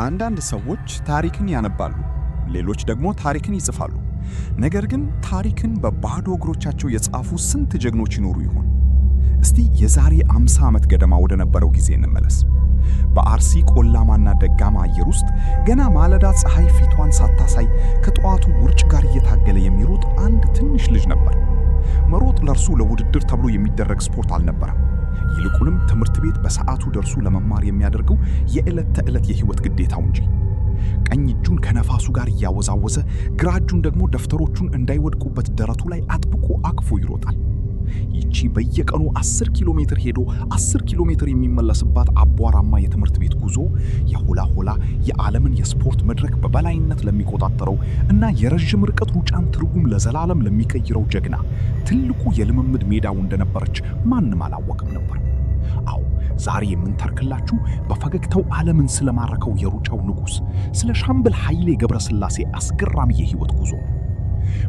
አንዳንድ ሰዎች ታሪክን ያነባሉ፣ ሌሎች ደግሞ ታሪክን ይጽፋሉ። ነገር ግን ታሪክን በባዶ እግሮቻቸው የጻፉ ስንት ጀግኖች ይኖሩ ይሆን? እስቲ የዛሬ 50 ዓመት ገደማ ወደ ነበረው ጊዜ እንመለስ። በአርሲ ቆላማና ደጋማ አየር ውስጥ ገና ማለዳ ፀሐይ ፊቷን ሳታሳይ ከጠዋቱ ውርጭ ጋር እየታገለ የሚሮጥ አንድ ትንሽ ልጅ ነበር። መሮጥ ለእርሱ ለውድድር ተብሎ የሚደረግ ስፖርት አልነበረም። ይልቁንም ትምህርት ቤት በሰዓቱ ደርሶ ለመማር የሚያደርገው የዕለት ተዕለት የሕይወት ግዴታው እንጂ። ቀኝ እጁን ከነፋሱ ጋር እያወዛወዘ፣ ግራ እጁን ደግሞ ደብተሮቹን እንዳይወድቁበት ደረቱ ላይ አጥብቆ አቅፎ ይሮጣል። ይቺ በየቀኑ 10 ኪሎ ሜትር ሄዶ 10 ኪሎ ሜትር የሚመለስባት አቧራማ የትምህርት ቤት ጉዞ የሆላ ሆላ የዓለምን የስፖርት መድረክ በበላይነት ለሚቆጣጠረው እና የረዥም ርቀት ሩጫን ትርጉም ለዘላለም ለሚቀይረው ጀግና ትልቁ የልምምድ ሜዳው እንደነበረች ማንም አላወቀም ነበር። አዎ፣ ዛሬ የምንተርክላችሁ በፈገግታው ዓለምን ስለማረከው የሩጫው ንጉሥ፣ ስለ ሻምበል ኃይሌ ገብረስላሴ አስገራሚ የሕይወት ጉዞ ነው።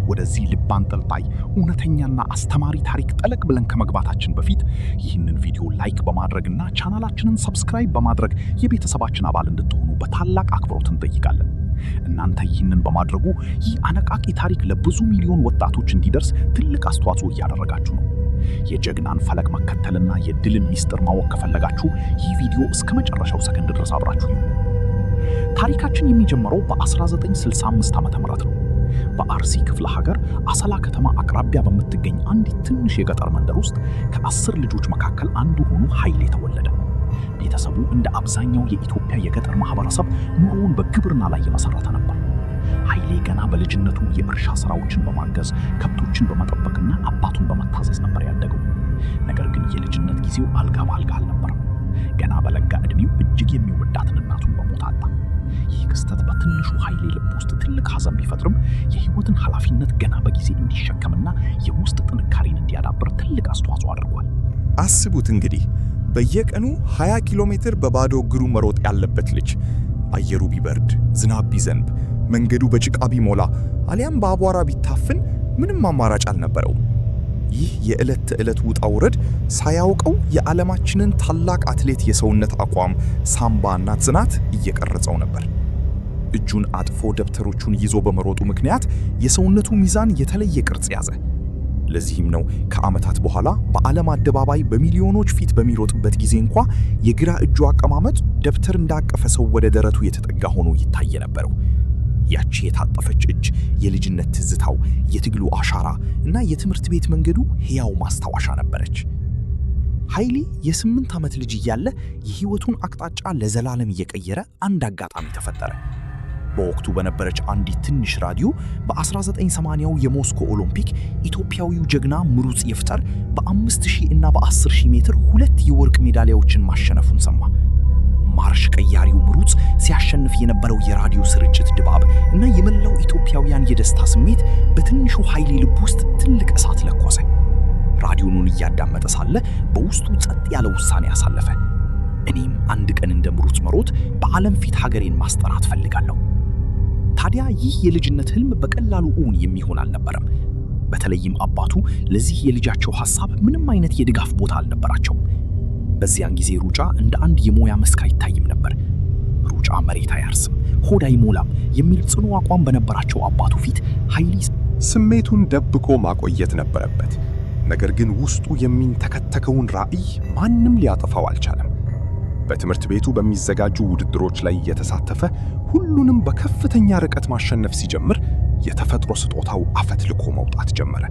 ወደዚህ ልብ አንጠልጣይ፣ እውነተኛና አስተማሪ ታሪክ ጠለቅ ብለን ከመግባታችን በፊት ይህንን ቪዲዮ like በማድረግና ቻናላችንን subscribe በማድረግ የቤተሰባችን አባል እንድትሆኑ በታላቅ አክብሮት እንጠይቃለን። እናንተ ይህንን በማድረጉ ይህ አነቃቂ ታሪክ ለብዙ ሚሊዮን ወጣቶች እንዲደርስ ትልቅ አስተዋጽኦ እያደረጋችሁ ነው። የጀግናን ፈለግ መከተልና የድልን ሚስጥር ማወቅ ከፈለጋችሁ ይህ ቪዲዮ እስከ መጨረሻው ሰከንድ ድረስ አብራችሁ ይሁኑ። ታሪካችን የሚጀምረው በ1965 ዓ.ም ነው። በአርሲ ክፍለ ሀገር አሰላ ከተማ አቅራቢያ በምትገኝ አንዲት ትንሽ የገጠር መንደር ውስጥ ከ10 ልጆች መካከል አንዱ ሆኖ ኃይሌ ተወለደ። ቤተሰቡ እንደ አብዛኛው የኢትዮጵያ የገጠር ማህበረሰብ ኑሮውን በግብርና ላይ የመሰረተ ነበር። ኃይሌ ገና በልጅነቱ የእርሻ ስራዎችን በማገዝ፣ ከብቶችን በመጠበቅና አባቱን በመታዘዝ ነበር ያደገው። ነገር ግን የልጅነት ጊዜው አልጋ በአልጋ አልነበረም። ገና በለጋ ዕድሜው እጅግ የሚወዳትን እናቱን በሞት አጣ። ይህ ክስተት በትንሹ ኃይሌ ልብ ውስጥ ትልቅ ሐዘን ቢፈጥርም የሕይወትን ኃላፊነት ገና በጊዜ እንዲሸከምና የውስጥ ጥንካሬን እንዲያዳብር ትልቅ አስተዋጽኦ አድርጓል። አስቡት እንግዲህ፣ በየቀኑ 20 ኪሎ ሜትር በባዶ እግሩ መሮጥ ያለበት ልጅ። አየሩ ቢበርድ፣ ዝናብ ቢዘንብ፣ መንገዱ በጭቃ ቢሞላ አሊያም በአቧራ ቢታፍን ምንም አማራጭ አልነበረውም። ይህ የዕለት ተዕለት ውጣ ውረድ ሳያውቀው የዓለማችንን ታላቅ አትሌት የሰውነት አቋም፣ ሳምባና ጽናት እየቀረጸው ነበር። እጁን አጥፎ ደብተሮቹን ይዞ በመሮጡ ምክንያት የሰውነቱ ሚዛን የተለየ ቅርጽ ያዘ። ለዚህም ነው ከዓመታት በኋላ በዓለም አደባባይ በሚሊዮኖች ፊት በሚሮጥበት ጊዜ እንኳ የግራ እጁ አቀማመጥ ደብተር እንዳቀፈ ሰው ወደ ደረቱ የተጠጋ ሆኖ ይታይ የነበረው። ያቺ የታጠፈች እጅ የልጅነት ትዝታው፣ የትግሉ አሻራ እና የትምህርት ቤት መንገዱ ሕያው ማስታወሻ ነበረች። ኃይሌ የ8 ዓመት ልጅ እያለ የሕይወቱን አቅጣጫ ለዘላለም እየቀየረ አንድ አጋጣሚ ተፈጠረ። በወቅቱ በነበረች አንዲት ትንሽ ራዲዮ በ1980ው የሞስኮ ኦሎምፒክ ኢትዮጵያዊው ጀግና ምሩጽ ይፍጠር በ5000 እና በ10,000 ሜትር ሁለት የወርቅ ሜዳሊያዎችን ማሸነፉን ሰማ። ማርሽ ቀያሪው ምሩጽ ሲያሸንፍ የነበረው የራዲዮ ስርጭት ድባብ እና የመላው ኢትዮጵያውያን የደስታ ስሜት በትንሹ ኃይሌ ልብ ውስጥ ትልቅ እሳት ለኮሰ። ራዲዮኑን እያዳመጠ ሳለ በውስጡ ጸጥ ያለ ውሳኔ አሳለፈ። እኔም አንድ ቀን እንደ ምሩጽ መሮጥ፣ በዓለም ፊት ሀገሬን ማስጠራት እፈልጋለሁ። ታዲያ ይህ የልጅነት ህልም በቀላሉ እውን የሚሆን አልነበረም። በተለይም አባቱ ለዚህ የልጃቸው ሐሳብ ምንም አይነት የድጋፍ ቦታ አልነበራቸውም። በዚያን ጊዜ ሩጫ እንደ አንድ የሙያ መስክ አይታይም ነበር። ሩጫ መሬት አያርስም፣ ሆድ አይሞላም የሚል ጽኑ አቋም በነበራቸው አባቱ ፊት ኃይሌ ስሜቱን ደብቆ ማቆየት ነበረበት። ነገር ግን ውስጡ የሚንተከተከውን ራዕይ ማንም ሊያጠፋው አልቻለም። በትምህርት ቤቱ በሚዘጋጁ ውድድሮች ላይ እየተሳተፈ ሁሉንም በከፍተኛ ርቀት ማሸነፍ ሲጀምር የተፈጥሮ ስጦታው አፈትልኮ መውጣት ጀመረ።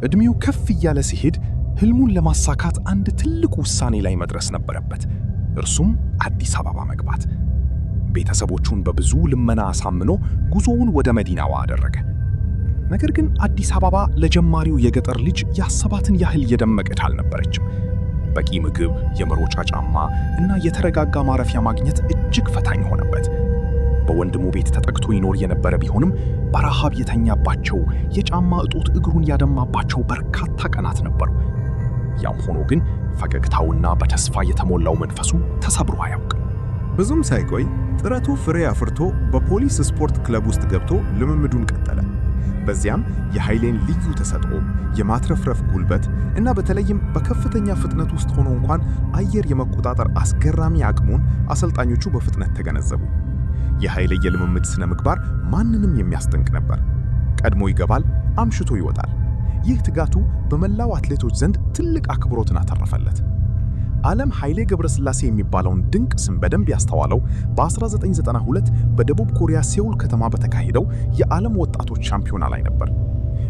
ዕድሜው ከፍ እያለ ሲሄድ ህልሙን ለማሳካት አንድ ትልቅ ውሳኔ ላይ መድረስ ነበረበት። እርሱም አዲስ አበባ መግባት። ቤተሰቦቹን በብዙ ልመና አሳምኖ ጉዞውን ወደ መዲናዋ አደረገ። ነገር ግን አዲስ አበባ ለጀማሪው የገጠር ልጅ ያሰባትን ያህል የደመቀች አልነበረችም። በቂ ምግብ፣ የመሮጫ ጫማ እና የተረጋጋ ማረፊያ ማግኘት እጅግ ፈታኝ ሆነበት። በወንድሙ ቤት ተጠግቶ ይኖር የነበረ ቢሆንም በረሃብ የተኛባቸው፣ የጫማ እጦት እግሩን ያደማባቸው በርካታ ቀናት ነበሩ። ያም ሆኖ ግን ፈገግታውና በተስፋ የተሞላው መንፈሱ ተሰብሮ አያውቅም። ብዙም ሳይቆይ ጥረቱ ፍሬ አፍርቶ በፖሊስ ስፖርት ክለብ ውስጥ ገብቶ ልምምዱን ቀጠለ። በዚያም የኃይሌን ልዩ ተሰጥኦ፣ የማትረፍረፍ ጉልበት እና በተለይም በከፍተኛ ፍጥነት ውስጥ ሆኖ እንኳን አየር የመቆጣጠር አስገራሚ አቅሙን አሰልጣኞቹ በፍጥነት ተገነዘቡ። የኃይሌ የልምምድ ስነ ምግባር ማንንም የሚያስደንቅ ነበር። ቀድሞ ይገባል፣ አምሽቶ ይወጣል። ይህ ትጋቱ በመላው አትሌቶች ዘንድ ትልቅ አክብሮትን አተረፈለት። ዓለም ኃይሌ ገብረስላሴ የሚባለውን ድንቅ ስም በደንብ ያስተዋለው በ1992 በደቡብ ኮሪያ ሴውል ከተማ በተካሄደው የዓለም ወጣቶች ሻምፒዮና ላይ ነበር።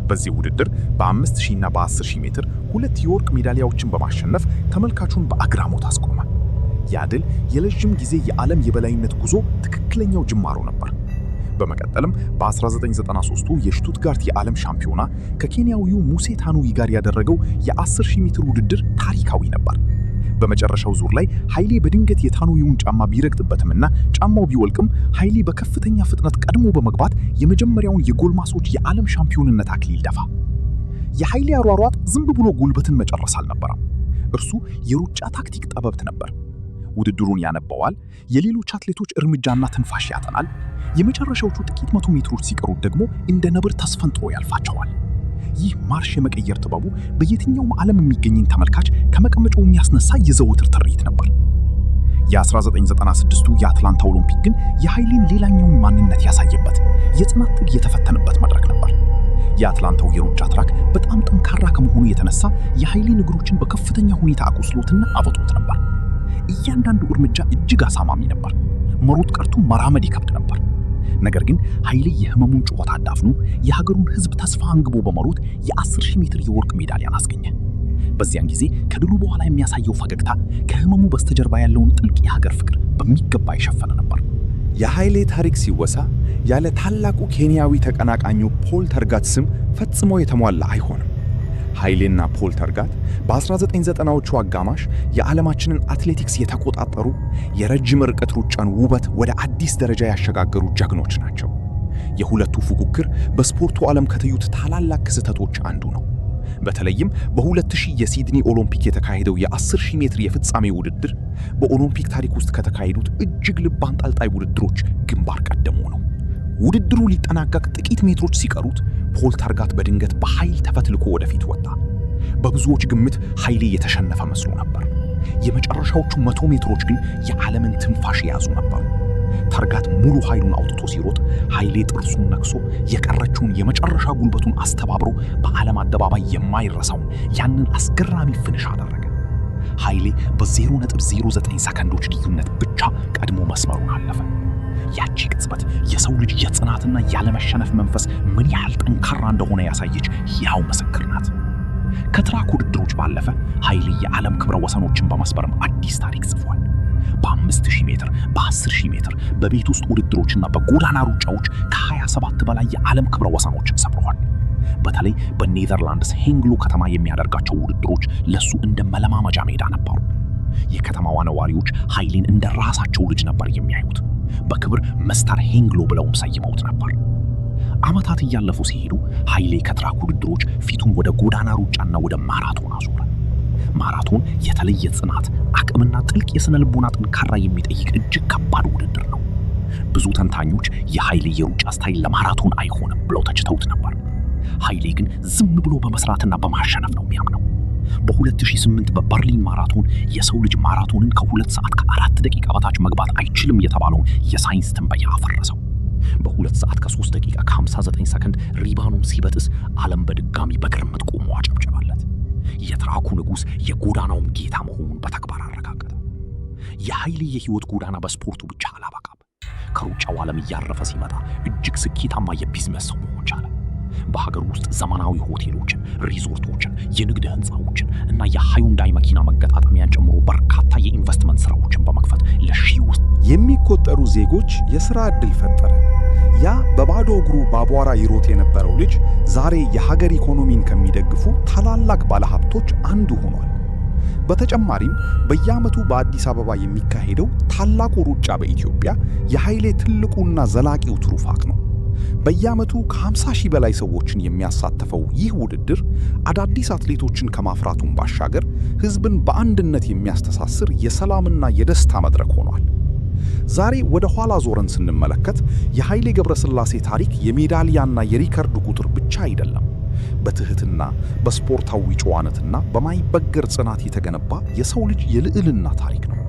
በዚህ ውድድር በ5000 እና በ10,000 ሜትር ሁለት የወርቅ ሜዳሊያዎችን በማሸነፍ ተመልካቹን በአግራሞት አስቆመ። ያ ድል የረዥም ጊዜ የዓለም የበላይነት ጉዞ ትክክለኛው ጅማሮ ነበር። በመቀጠልም በ1993ቱ የሽቱትጋርት የዓለም ሻምፒዮና ከኬንያዊው ሙሴ ታኑይ ጋር ያደረገው የ10,000 ሜትር ውድድር ታሪካዊ ነበር። በመጨረሻው ዙር ላይ ኃይሌ በድንገት የታኑይውን ጫማ ቢረግጥበትምና ጫማው ቢወልቅም፣ ኃይሌ በከፍተኛ ፍጥነት ቀድሞ በመግባት የመጀመሪያውን የጎልማሶች የዓለም ሻምፒዮንነት አክሊል ደፋ። የኃይሌ አሯሯጥ ዝም ብሎ ጉልበትን መጨረስ አልነበረም። እርሱ የሩጫ ታክቲክ ጠበብት ነበር። ውድድሩን ያነበዋል፣ የሌሎች አትሌቶች እርምጃና ትንፋሽ ያጠናል። የመጨረሻዎቹ ጥቂት መቶ ሜትሮች ሲቀሩት ደግሞ እንደ ነብር ተስፈንጥሮ ያልፋቸዋል። ይህ ማርሽ የመቀየር ጥበቡ በየትኛውም ዓለም የሚገኝን ተመልካች ከመቀመጫው የሚያስነሳ የዘወትር ትርኢት ነበር። የ1996ቱ የአትላንታ ኦሎምፒክ ግን የኃይሌን ሌላኛውን ማንነት ያሳየበት፣ የጽናት ጥግ የተፈተነበት መድረክ ነበር። የአትላንታው የሩጫ ትራክ በጣም ጠንካራ ከመሆኑ የተነሳ የኃይሌን እግሮችን በከፍተኛ ሁኔታ አቁስሎትና አብጦት ነበር። እያንዳንዱ እርምጃ እጅግ አሳማሚ ነበር። መሮጥ ቀርቶ መራመድ ይከብድ ነበር። ነገር ግን ኃይሌ የህመሙን ጩኸት አዳፍኖ፣ የሀገሩን ሕዝብ ተስፋ አንግቦ በመሮጥ የ10,000 ሜትር የወርቅ ሜዳሊያን አስገኘ። በዚያን ጊዜ ከድሉ በኋላ የሚያሳየው ፈገግታ ከህመሙ በስተጀርባ ያለውን ጥልቅ የሀገር ፍቅር በሚገባ የሸፈነ ነበር። የኃይሌ ታሪክ ሲወሳ ያለ ታላቁ ኬንያዊ ተቀናቃኙ ፖል ተርጋት ስም ፈጽሞ የተሟላ አይሆንም። ኃይሌና ፖል ተርጋት በ1990ዎቹ አጋማሽ የዓለማችንን አትሌቲክስ የተቆጣጠሩ፣ የረጅም ርቀት ሩጫን ውበት ወደ አዲስ ደረጃ ያሸጋገሩ ጀግኖች ናቸው። የሁለቱ ፉክክር በስፖርቱ ዓለም ከታዩት ታላላቅ ክስተቶች አንዱ ነው። በተለይም በ2000 የሲድኒ ኦሎምፒክ የተካሄደው የ10,000 ሜትር የፍጻሜ ውድድር በኦሎምፒክ ታሪክ ውስጥ ከተካሄዱት እጅግ ልብ አንጠልጣይ ውድድሮች ግንባር ቀደሙ ነው። ውድድሩ ሊጠናቀቅ ጥቂት ሜትሮች ሲቀሩት ፖል ተርጋት በድንገት በኃይል ተፈትልኮ ወደፊት ወጣ። በብዙዎች ግምት ኃይሌ የተሸነፈ መስሎ ነበር። የመጨረሻዎቹ 100 ሜትሮች ግን የዓለምን ትንፋሽ የያዙ ነበሩ። ተርጋት ሙሉ ኃይሉን አውጥቶ ሲሮጥ፣ ኃይሌ ጥርሱን ነክሶ፣ የቀረችውን የመጨረሻ ጉልበቱን አስተባብሮ በዓለም አደባባይ የማይረሳውን ያንን አስገራሚ finish አደረገ። ኃይሌ በ0.09 ሰከንዶች ልዩነት ብቻ ቀድሞ መስመሩን አለፈ። ያቺ ቅጽበት የሰው ልጅ የጽናትና ያለመሸነፍ መንፈስ ምን ያህል ጠንካራ እንደሆነ ያሳየች ሕያው ምስክር ናት። ከትራክ ውድድሮች ባለፈ ኃይሌ የዓለም ክብረ ወሰኖችን በመስበርም አዲስ ታሪክ ጽፏል። በ5000 ሜትር፣ በ10,000 ሜትር፣ በቤት ውስጥ ውድድሮችና በጎዳና ሩጫዎች ከ27 በላይ የዓለም ክብረ ወሰኖችን ሰብረዋል። በተለይ በኔዘርላንድስ ሄንግሎ ከተማ የሚያደርጋቸው ውድድሮች ለሱ እንደ መለማመጃ ሜዳ ነበሩ። የከተማዋ ነዋሪዎች ኃይሌን እንደ ራሳቸው ልጅ ነበር የሚያዩት። በክብር መስተር ሄንግሎ ብለውም ሰይመውት ነበር። ዓመታት እያለፉ ሲሄዱ ኃይሌ ከትራክ ውድድሮች ፊቱን ወደ ጎዳና ሩጫና ወደ ማራቶን አዞረ። ማራቶን የተለየ ጽናት፣ አቅምና ጥልቅ የሥነ ልቦና ጥንካሬ የሚጠይቅ እጅግ ከባድ ውድድር ነው። ብዙ ተንታኞች የኃይሌ የሩጫ style ለማራቶን አይሆንም ብለው ተችተውት ነበር። ኃይሌ ግን ዝም ብሎ በመስራትና በማሸነፍ ነው የሚያምነው። በ2008 በበርሊን ማራቶን የሰው ልጅ ማራቶንን ከ2 ሰዓት ከ4 ደቂቃ በታች መግባት አይችልም የተባለውን የሳይንስ ትንበያ አፈረሰው። በ2 ሰዓት ከ3 ደቂቃ ከ59 ሰከንድ ሪባኑን ሲበጥስ ዓለም በድጋሚ በግርምት ቆሞ አጨብጨባለት። የትራኩ ንጉሥ የጎዳናውም ጌታ መሆኑን በተግባር አረጋገጠ። የኃይሌ የህይወት ጎዳና በስፖርቱ ብቻ አላበቃም። ከሩጫው ዓለም እያረፈ ሲመጣ እጅግ ስኬታማ የቢዝነስ ሰው መሆን ቻለ። በሀገር ውስጥ ዘመናዊ ሆቴሎችን፣ ሪዞርቶችን፣ የንግድ ህንፃዎችን እና የሃዩንዳይ መኪና መገጣጠሚያን ጨምሮ በርካታ የኢንቨስትመንት ስራዎችን በመክፈት ለሺዎች የሚቆጠሩ ዜጎች የሥራ ዕድል ፈጠረ። ያ በባዶ እግሩ በአቧራ ይሮጥ የነበረው ልጅ ዛሬ የሀገር ኢኮኖሚን ከሚደግፉ ታላላቅ ባለሀብቶች አንዱ ሆኗል። በተጨማሪም በየዓመቱ በአዲስ አበባ የሚካሄደው ታላቁ ሩጫ በኢትዮጵያ የኃይሌ ትልቁና ዘላቂው ትሩፋት ነው። በየዓመቱ ከ50 ሺህ በላይ ሰዎችን የሚያሳትፈው ይህ ውድድር አዳዲስ አትሌቶችን ከማፍራቱም ባሻገር ሕዝብን በአንድነት የሚያስተሳስር የሰላምና የደስታ መድረክ ሆኗል። ዛሬ ወደ ኋላ ዞረን ስንመለከት የኃይሌ ገብረስላሴ ታሪክ የሜዳሊያና የሪከርድ ቁጥር ብቻ አይደለም። በትህትና፣ በስፖርታዊ ጨዋነትና በማይበገር ጽናት የተገነባ የሰው ልጅ የልዕልና ታሪክ ነው።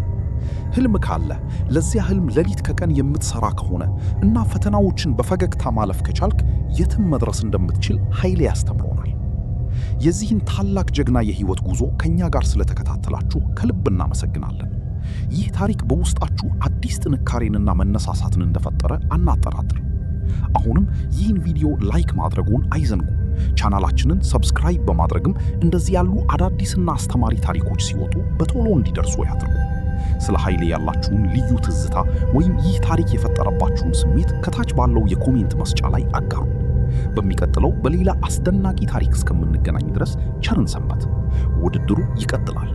ህልም ካለ፣ ለዚያ ህልም ሌሊት ከቀን የምትሰራ ከሆነ እና ፈተናዎችን በፈገግታ ማለፍ ከቻልክ የትም መድረስ እንደምትችል ኃይሌ ያስተምሮናል። የዚህን ታላቅ ጀግና የህይወት ጉዞ ከኛ ጋር ስለተከታተላችሁ ከልብ እናመሰግናለን። ይህ ታሪክ በውስጣችሁ አዲስ ጥንካሬንና መነሳሳትን እንደፈጠረ አናጠራጥርም። አሁንም ይህን ቪዲዮ like ማድረጉን አይዘንጉ። ቻናላችንን subscribe በማድረግም እንደዚህ ያሉ አዳዲስና አስተማሪ ታሪኮች ሲወጡ በቶሎ እንዲደርሱ ያድርጉ። ስለ ኃይሌ ያላችሁን ልዩ ትዝታ ወይም ይህ ታሪክ የፈጠረባችሁን ስሜት ከታች ባለው የ comment መስጫ ላይ አጋሩ። በሚቀጥለው በሌላ አስደናቂ ታሪክ እስከምንገናኝ ድረስ ቸር እንሰንበት። ውድድሩ ይቀጥላል።